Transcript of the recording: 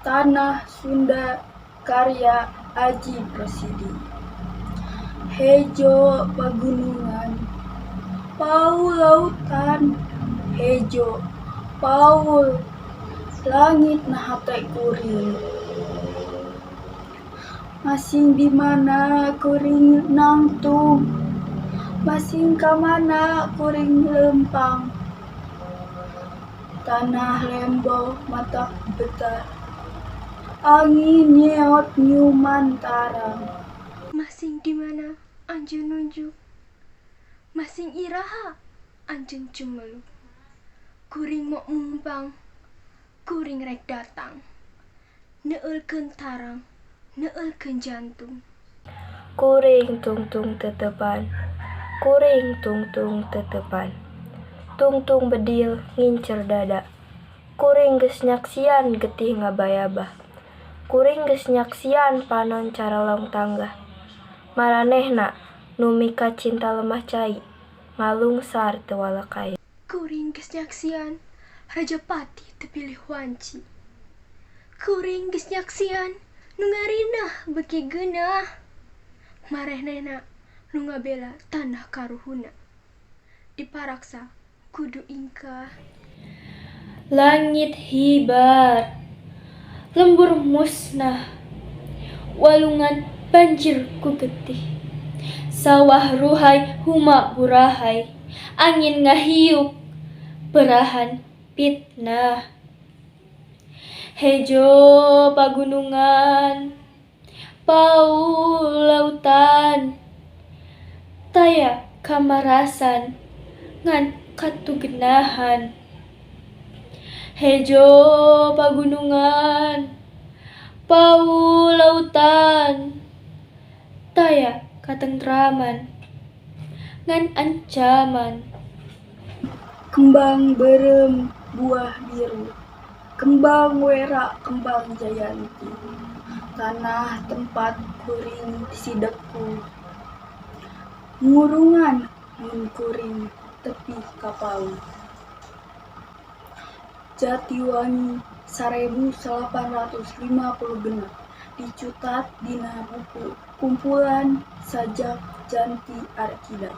Tanah Sunda karya Ajip Rosidi. Hejo pagunungan, paul lautan, hejo, paul, langit na hate kuring. Masing di mana kuring nangtung, masing ka mana kuring leumpang. Tanah lembo matak betah, angin nyeot nyiuman tarang. Masing di mana anjeun nunjuk, masing iraha anjeun cumeluk. Kuring mok mumpang, kuring rek datang. Neueulkeun tarang, neueulkeun jantung. Kuring tungtung teuteupan, kuring tungtung teuteupan. Tungtung bedil ngincer dada. Kuring geus nyaksian getih ngabayabah. Kuring geus nyaksian panon carelong tanggah. Maranehna nu mikacinta lemah cai, ngalungsar teu walakaya. Kuring geus nyaksian Rajapati teu pilih wanci. Kuring geus nyaksian nu ngarinah beuki geunah. Marehnehna nu ngabela tanah karuhunna. Diparaksa kudu ingkah. Langit hibar, lembur musnah, walungan banjir ku getih. Sawah ruhay huma burahay, angin ngahiup perahan fitnah. Hejo pagunungan, paul lautan, taya kamarasan ngan katugenahan. Hejo pagunungan, paul lautan, taya katentraman ngan ancaman. Kembang beureum buah biru, kembang wera kembang jayanti. Tanah tempat kuring sideku, ngurungan mun kuring tepi ka paul. Jatiwangi 1856 dicutat dina buku Kumpulan Sajak Janti Arkida.